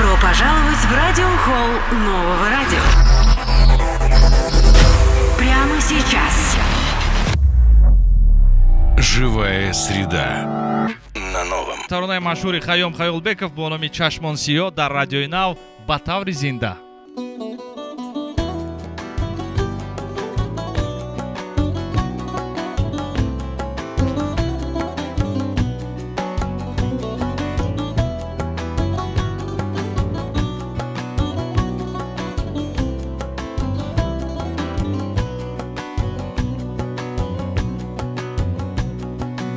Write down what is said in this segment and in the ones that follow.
Добро пожаловать в радиохолл Нового радио. Прямо сейчас. Живая среда. На новом. Таронаи машҳури Хайём Хаёлбеков бо номи «Чашмон сиёҳ» дар Радиои Нав ба таври зинда.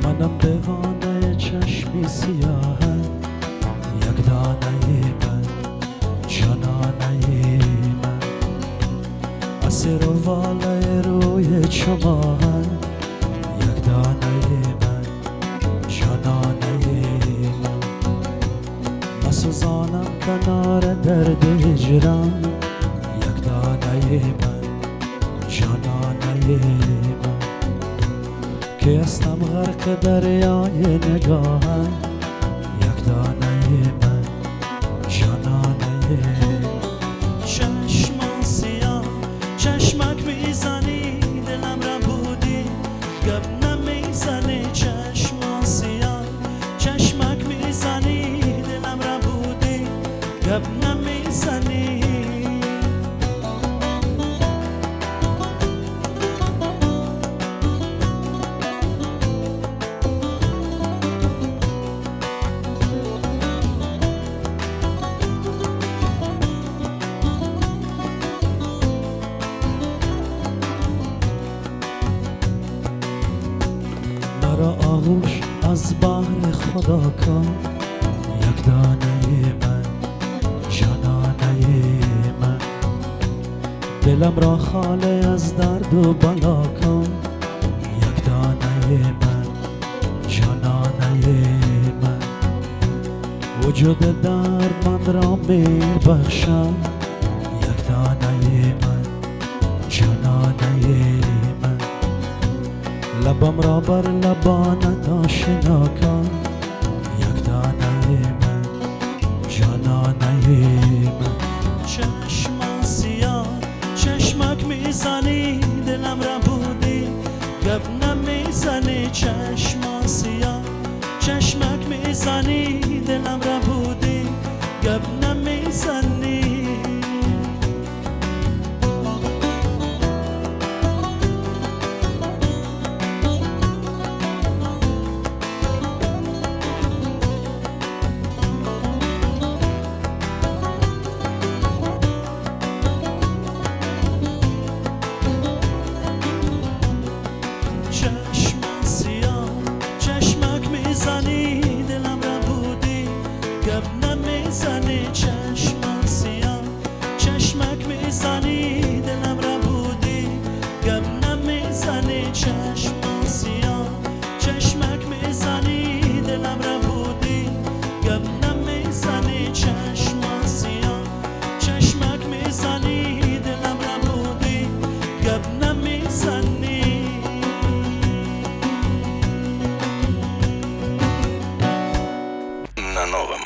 منم دیوانه چشمی سیاهم، یک دانه من، جانانه من، اسیر و والای روی شما، یک دانه من، جانانه من، مسوزانم کنار درد هجران، یک دانه من، جانانه من، که هستم غرق دریای نگاهم، یک دانه من، جانانه من. چشمان سیاه چشمک میزنی، دلم را بودی گپ نمیزنی. چشمان سیاه چشمک میزنی، دلم را بودی گپ نمیزنی. مرا آغوش از بحر خدا کن، یک دانه من، جانانه من، دلم را خالی از درد و بلا کن، یک دانه من، جانانه من، وجود درد من را می بخشد، یک دانه من، جانانه من، لبم را بر لبانت آشنا کن، یک دانه من، جانانه من. چشمان سیاه چشمک میزنی، دلم را بودی گپ نمیزنی. چشمان سیاه چشمک میزنی، دلم را بودی گپ نمیزنی. چشمان سیاه چشمک میزنی، دلم را بودی گپ نمیزنی. چشمان سیاه چشمک میزنی، دلم را بودی گپ نمیزنی. چشم